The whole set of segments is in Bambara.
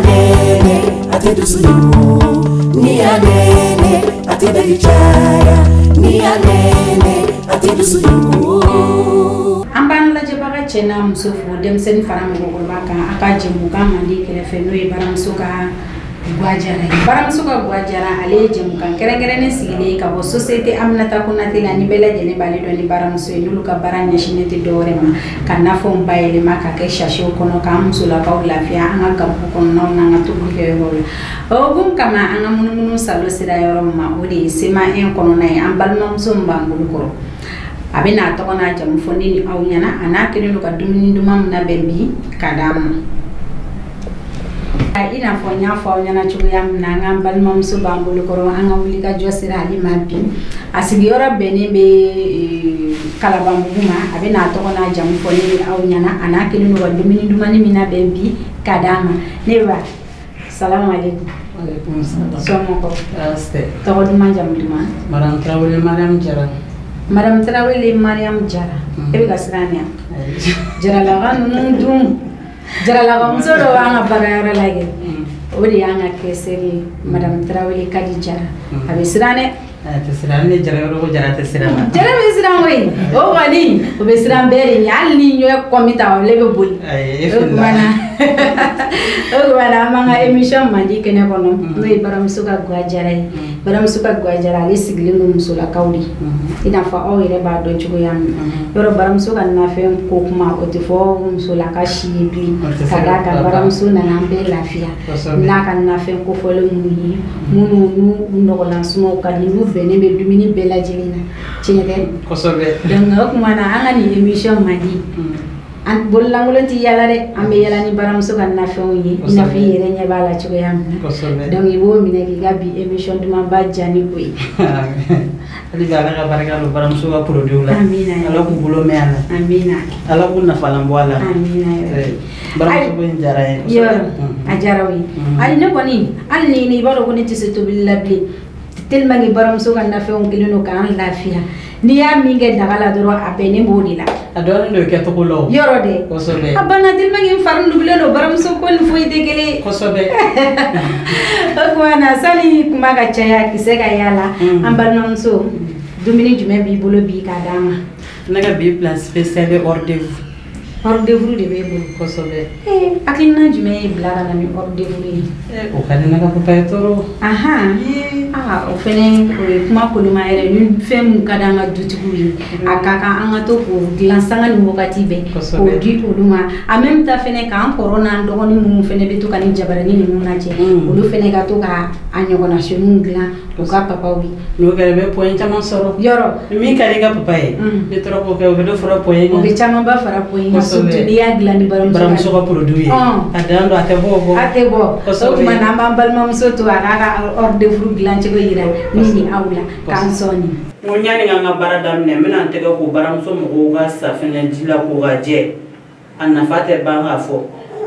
nene ate dusuyu, ni nene ate belichaya, ni nene ate dusuyu. An b'an lajɛbaga cɛ n'a muso fo denmisɛnnin fara mɔgɔkɔrɔba kan a ka jɛmukan mandi kɛrɛfɛ n'o ye baramuso ka Gwa Jara ye. Baramuso ka Gwa Jara ale ye jɛmukan kɛrɛnkɛrɛnnen sigilen ka bɔ société Aminata Konate la ni bɛɛ lajɛlen b'ale dɔn ni baramuso ye n'olu ka baara ɲɛsinnen tɛ dɔwɛrɛ ma ka nafɛnw bayɛlɛma ka kɛ sachet kɔnɔ k'an musolakaw lafiya an ka gabugu kɔnɔnaw n'an ka tobilikɛyɔrɔw la. O hukumu kama an ka munumunu salo sera yɔrɔ min ma o de ye CMA 1 kɔnɔna ye. An balimamuso min b'an bolo kɔrɔ a bɛ n'a tɔgɔ n'a jamu fɔ ne ni aw ɲɛna a n'a kɛlen don ka dumuni duman min labɛn bi ka d'an ma. I n'a fɔ n y'a fɔ aw ɲɛna cogoya min na an k'an balimamuso b'an bolo kɔrɔ an ka wulikajɔ sera ale ma bi. A sigiyɔrɔ bɛnnen bɛ Kalabanbugu ma. A bɛ n'a tɔgɔ n'a jamu fɔ ne ni aw ɲɛna a n'a kɛlen don ka dumuni dumani min labɛn bi ka d'an ma. Ne ba, salamu aleykum. Aleykum salam. Somɔgɔw? Baasi tɛ. Tɔgɔ duman jamu duman? Madame Tarawele Mariam Jara. Madame Tarawele Mariam Jara. E bɛ ka siran nin ya? Jaralaka ninnu dun. Jaralakamuso dɔ b'an ka baarayɔrɔ la kɛ. O de y'an ka caissière ye Madame Tarawele Kadi Jara. A bɛ siran dɛ. A tɛ siran ne jara yɔrɔ ko jara tɛ siran na. Jara bɛ siran koyi. O kɔni o bɛ siran bɛɛ de ɲɛ hali ni ɲɛ kɔmi ta ale bɛ boli. Ayi e O filila. tuma na o tuma na an b'an ka émission mandi kɛnɛ kɔnɔ n'o ye baramuso ka Gwa Jara ye. Baramuso ka Gwa Jara ale sigilen don musolakaw de. I n'a fɔ aw yɛrɛ b'a dɔn cogoya min na. Yɔrɔ baramuso ka nafɛn ko kuma o tɛ fɔ musolaka si ye bilen. O tɛ se Ka d'a ka kan ban. baramuso nana an bɛɛ lafiya. Kosɛbɛ. N'a ka nafɛn kofɔlen minnu ye minnu n'u nɔgɔlan sumaw ka di n'u bɛnnen bɛ dumuni bɛɛ lajɛlen na. Tiɲɛ tɛ? Kosɛbɛ. Donc o tuma na an ka nin émission mandi an bololankolon tɛ yala dɛ, an bɛ yala ni baramuso ka nafɛnw ye i n'a fɔ i yɛrɛ ɲɛ b'a la cogoya min na. Kosɛbɛ. Donc i b'o minɛ k'i ka bi émission dumanba diya ni o ye. Hali bi Ala ka barika don baramuso ka produit la. Amina. Ala k'u bolo mɛn a la. Amina. Ala k'u nafalan bɔ a la. Amina yarabi. Baramuso ko in diyara n ye kosɛbɛ. Yɔrɔ a diyara o ye. Hali ne kɔni hali ni i b'a dɔn ko ne tɛ se tobili la bilen tellement que baramuso ka nafɛnw kɛlen don k'an lafiya. N'i y'a min kɛ daga la dɔrɔn a bɛnnen b'o de la. A dɔɔnin don kɛcogo la o. Yɔrɔ dɛ. Kosɛbɛ. A banna tellement que n fari nugulen don baramuso ko ni foyi tɛ kelen ye. Kosɛbɛ. O tuma na sani kuma ka caya kisɛ ka yala an balimamuso dumuni jumɛn b'i bolo bi k'a d'an ma? Ne ka bi plan spécial ye hors d'œuvre. Hors d'œuvre de b'e bolo. Kosɛbɛ. Ee hakilina jumɛn y'i bila ka na ni hors d'œuvre ye? O ka di ne ka papa ye trop. Ahan. Aa o fɛnɛ o ye kuma koloma yɛrɛ ni fɛn mun ka di an ka dutigiw ye a ka kan an ka to k'o dilan sanga ni wagati bɛɛ Kosɛbɛ. K'o di olu ma en même temps fɛnɛ k'an kɔrɔ n'an dɔgɔnin minnu fɛnɛ bɛ to ka ni jabaranin ninnu lajɛ olu fɛnɛ ka to ka a ɲɔgɔnna seniw dilan u ka papaw ye. N'o kɛra i bɛ point caman sɔrɔ. Yɔrɔ. Min ka di i ka papa ye. N'i tora k'o kɛ o bɛ dɔ fara point O kan. bɛ camanba fara point kan Kosɛbɛ. Surtout n'i y'a dilan ni baramuso Baramuso ka produit ye. Ɔn. A dan don a tɛ bɔ o kɔ. A tɛ bɔ. O Kosɛbɛ. tuma na an b'an balimamuso to a k'a ka hors d'œuvre dilan cogo yira ne ni aw la k'an sɔɔni. N ko ɲani k'an ka baara daminɛ n bɛna n tɛgɛ ko baramuso mɔgɔw ka safinɛ ji la ko ka jɛ a nafa tɛ ban k'a fɔ.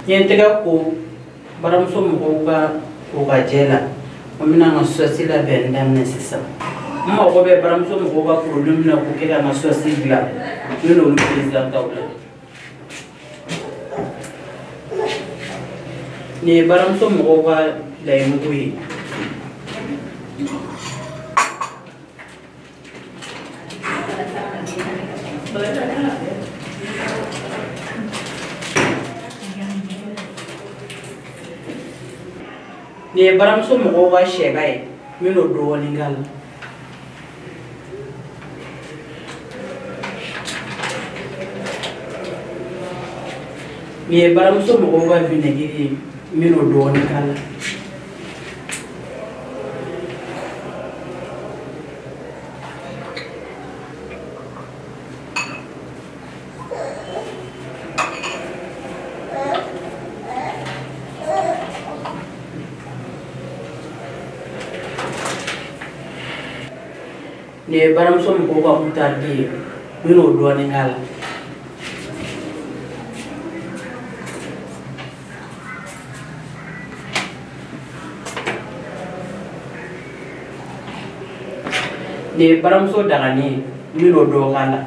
N ye n tɛgɛ ko baramuso mɔgɔw ka ko ka jɛ la n bɛna n ka sɔsi labɛn daminɛ sisan. N mago bɛ baramuso mɔgɔw ka produit min na k'o kɛ ka n ka sɔsi dilan n bɛna olu présenté aw la. Nin ye baramuso mɔgɔw ka layimugu ye. Nin ye baramuso mɔgɔw ka sɛba ye n bɛn'o dɔɔnin k'a la. Nin ye baramuso mɔgɔw ka vinaigre ye n bɛn'o dɔɔnin k'a la. Nin ye baramuso mɔgɔw ka moutarde ye n bɛn'o dɔɔnin k'a la. Nin ye baramuso dagani ye n bɛn'o dɔ k'a la.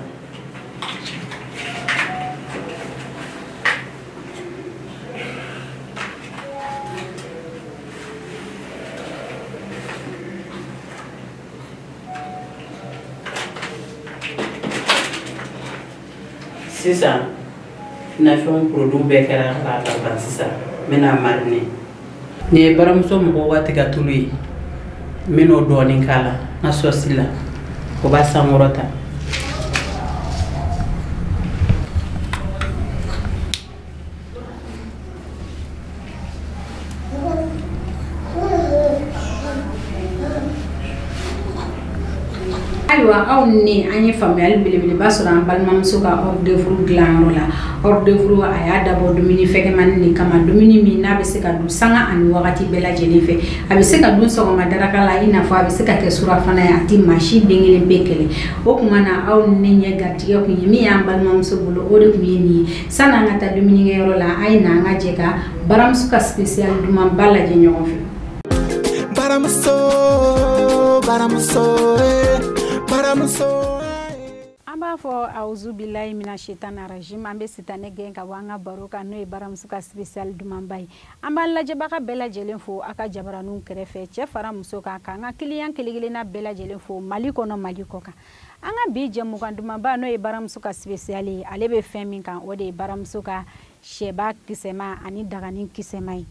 Sisan nafɛnw produit bɛɛ kɛra k'a ban sisan n bɛna mariner. Nin ye baramuso mɔgɔw ka tigatulu ye, n bɛn'o dɔɔnin k'a la n ka sɔsi la, o b'a sankɔrɔta. Ayiwa aw ni an ye faamuyali belebeleba sɔrɔ an balimamuso ka hors d'oeuvre dilanyɔrɔ la. Hors d'oeuvre a y'a dabɔ dumuni fɛgɛmani de kama, dumuni min n'a bɛ se ka dun sanga ani wagati bɛɛ lajɛlen fɛ. A bɛ se ka dun sɔgɔma daraka la, i n'a fɔ a bɛ se ka kɛ surafana ye, a tɛ maa si den kelen bɛɛ kɛlɛ. O tuma na aw ni ne ɲɛ garijɛgɛ kun ye min y'an balimamuso bolo, o de kun ye nin ye. Sanni an ka taa dumunikɛyɔrɔ la, a ye na an ka jɛ ka baramuso ka spécial dumanba lajɛ ɲɔgɔn fɛ. Baramuso, baramuso, baramuso. An b'a fɔ awuzu bilayi mina shetani rajim, an bɛ sitanɛ gɛn ka bɔ an ka baro kan, n'o ye baramuso ka spécial dumanba ye. An b'an lajɛbaga bɛɛ lajɛlen fo a ka jabaraninw kɛrɛfɛ, cɛ fara muso kan, k'an ka kiliyan kelen kelenna bɛɛ lajɛlen fo Mali kɔnɔ, Mali kɔ kan. An ka bi jɛmukan dumanba n'o ye baramuso ka spécial ye, ale bɛ fɛn min kan, o de ye baramuso ka sɛba kisɛma ani dagani kisɛma ye.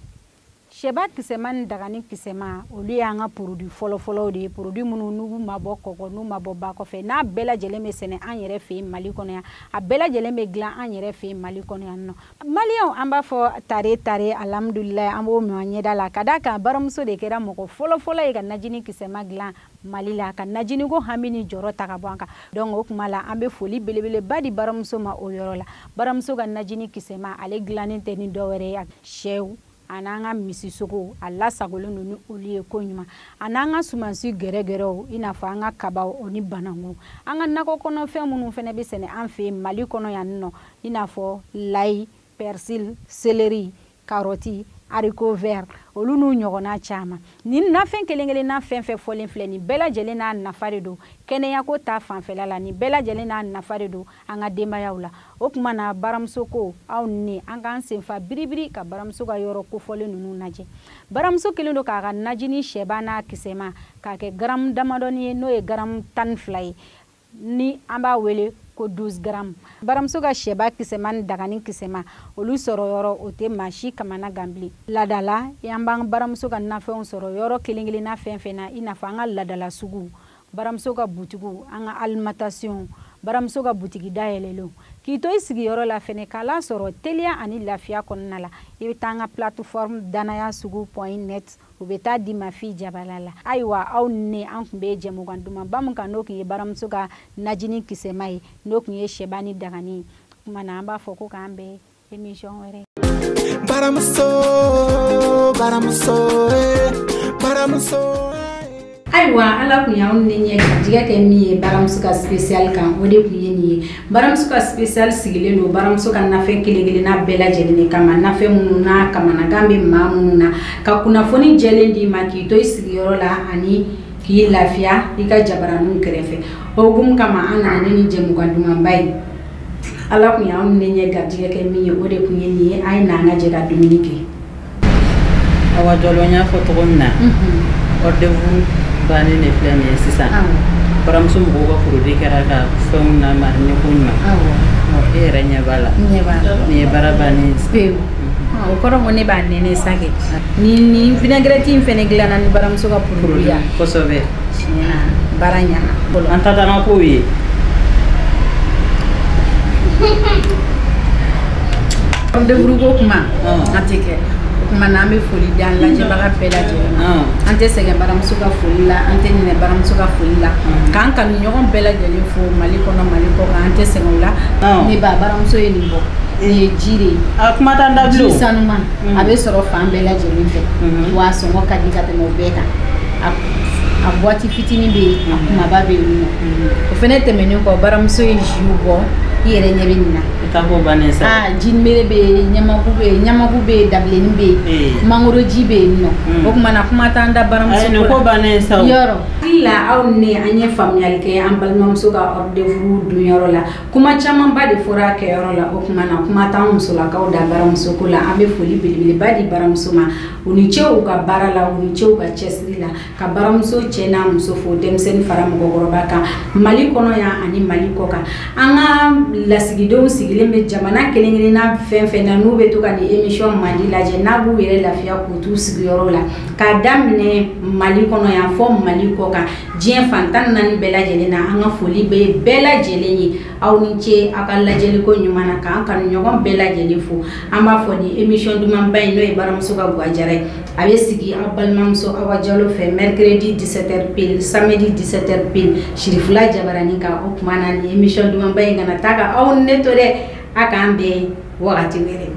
Sɛba kisɛma ni dagani kisɛma, olu y'an ka produit fɔlɔfɔlɔw de ye, produit minnu n'u ma bɔ kɔgɔ, n'u ma bɔ ba kɔfɛ, n'a bɛɛ lajɛlen bɛ sɛnɛ an yɛrɛ fɛ yen Mali kɔnɔ yan, a bɛɛ lajɛlen bɛ dilan an yɛrɛ fɛ yen Mali kɔnɔ yan nɔ. Maliyɛnw, an b'a fɔ tare tare, alhamdulilayi, an b'o min an ɲɛda la, ka d'a kan baramuso de kɛra mɔgɔ fɔlɔfɔlɔ ye ka najini kisɛma dilan Mali la, ka najiniko hami ni jɔrɔ ta ka bɔ an kan. Donc o kuma la, an bɛ foli belebeleba di baramuso ma o yɔrɔ la. Baramuso ka najini kisɛma, ale dilannen tɛ ni dɔwɛrɛ ye, sɛw a n'an ka misisogo a lasagolen don ni olu ye koɲuman, a n'an ka sumansi gɛrɛgɛrɛw, i n'a fɔ an ka kabaw o ni bananku, an ka nakɔ kɔnɔfɛn minnu fana bɛ sɛnɛ an fɛ yen Mali kɔnɔ yan nɔ, i n'a fɔ layi, persil, céleri, carotte, haricot vert, olu n'u ɲɔgɔnna caman. Nin nafɛn kelen kelenna fɛn fɛn fɔlen filɛ, nin bɛɛ lajɛlen n'a nafa de don kɛnɛyako ta fanfɛla la, nin bɛɛ lajɛlen n'a nafa de don an ka denbayaw la. O tuma na baramuso ko aw ni an k'an senfa biribiri ka baramuso ka yɔrɔ kofɔlen ninnu lajɛ. Baramuso kelen don k'a ka najini sɛba n'a kisɛma k'a kɛ garamu damadɔni ye, n'o ye garamu 12 ye, ni an b'a wele ko 12 grammes. Baramuso ka sɛba kisɛma ni dagani kisɛma, olu sɔrɔ yɔrɔ o tɛ maa si kamana gan bilen. Ladala, an b'an baramuso ka nafɛnw sɔrɔ yɔrɔ kelen kelenna fɛn fɛn na, i n'a fɔ an ka ladala sugu, baramuso ka butigiw, an ka alimentation, baramuso ka butigi dayɛlɛlenw. K'i to i sigiyɔrɔ la fɛnɛ, k'a lasɔrɔ teliya ani lafiya kɔnɔna la, i bɛ taa an ka plateforme danaya sugu point net, u bɛ taa di ma f'i jabala la. Ayiwa aw ni an tun bɛ jɛmukan dumanba min kan, n'o tun ye baramuso ka najini kisɛma ye, n'o tun ye sɛba ni dagani ye. O tuma na an b'a fɔ ko k'an bɛn émission wɛrɛ. Baramuso, baramuso, baramuso. Ayiwa ala kun y'anw ni ɲɛ garijɛgɛ kɛ min ye baramuso ka spécial kan, o de kun ye nin ye. Baramuso ka spécial sigilen don baramuso ka nafɛn kelen kelenna bɛɛ lajɛlen de kama, nafɛn minnu n'a kamanagan bɛ maa minnu na, ka kunnafoni jɛlen d'i ma k'i to i sigiyɔrɔ la ani k'i lafiya i ka jabaraninw kɛrɛfɛ. O hukumu kama an nana ni jɛmukan dumanba ye. Ala kun y'anw ni ɲɛ garijɛgɛ kɛ min ye, o de kun ye nin ye. A ye na an ka jɛ ka dumuni kɛ. Awa Jalo, n y'a fɔ cogo min na, hors d'oeuvre bannen de filɛ nin ye sisan. Baramuso mɔgɔw ka produit kɛra ka fɛnw na mariner ko ɲuman. E yɛrɛ ɲɛ b'a la. Ɲɛ b'a la. Nin ye baara bannen ye. Pewu. O kɔrɔ ko ne b'a nɛnɛ sa kɛ. Ni vinaigrette in fɛnɛ dilanna ni baramuso ka produit ye. Kosɛbɛ. Tiɲɛ na baara ɲɛna. An ta taa n ka kow ye. Hors d'oeuvre ko kuma, an tɛ kɛ. O kuma na an bɛ foli di an lajɛbaga bɛɛ lajɛlen ma. An tɛ sɛgɛn baramuso ka foli la, an tɛ ɲinɛ baramuso ka foli la. K'an kanu ɲɔgɔn bɛɛ lajɛlen fo Mali kɔnɔ, Mali kɔ kan, an tɛ sɛgɛn o la. Ne ba, baramuso ye nin bɔ. Nin ye ji de ye. A kuma t'an da bilen o. Ji sanuman, a bɛ sɔrɔ fan bɛɛ lajɛlen fɛ. Wa a sɔngɔ ka di ka tɛmɛ o bɛɛ kan. A boîte fitinin bɛ yen, a kumaba bɛ yen nɔ. O fɛnɛ tɛmɛnen kɔ, baramuso ye jus bɔ, i yɛrɛ ɲɛ bɛ nin na. I ta ko bannen sa. Ji mere bɛ yen, ɲamaku bɛ yen, ɲamaku bɛ yen, dabilennin bɛ yen, mangoro ji bɛ yen nɔ. O tuma na kuma t'an da baramuso ko la. Nin ko bannen sa o. Yɔrɔ. Hakili la aw ni an ye faamuyali kɛ an balimamuso ka hors d'oeuvre dunyɔrɔ la. Kuma camanba de fɔra a kɛyɔrɔ la. O tuma na kuma t'an musolakaw da baramuso ko la. An bɛ foli belebeleba di baramuso ma. U ni ce u ka baara la, u ni ce u ka cɛsiri la, ka baramuso cɛ n'a muso fo, denmisɛnnin fara mɔgɔkɔrɔba kan, Mali kɔnɔ yan ani Mali kɔ kan. An ka lasigidenw sigilen Sigilen bɛ jamana kelen-kelenna fɛn fɛn na, n'u bɛ to ka nin émission mandi lajɛ, n'a b'u yɛrɛ lafiya k'u t'u sigiyɔrɔ la, k'a daminɛ Mali kɔnɔ yan fɔ Mali kɔ kan, diɲɛ fan 14 bɛɛ lajɛlen na, an ka foli bɛ bɛɛ lajɛlen ye. Aw ni ce aw ka lajɛliko ɲuman na, k'an kanu ɲɔgɔn bɛɛ lajɛlen fo. An b'a fɔ nin émission dumanba in, n'o ye baramuso ka Guwajara ye, a bɛ sigi aw balimamuso Awa Jalo fɛ mercredi 17h pile, samedi 17h pile, Sirifula Jabarani kan. O tuma na nin émission dumanba in kana taa ka aw ne to dɛ, a k'an bɛn wagati wɛrɛ.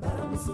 Baramuso.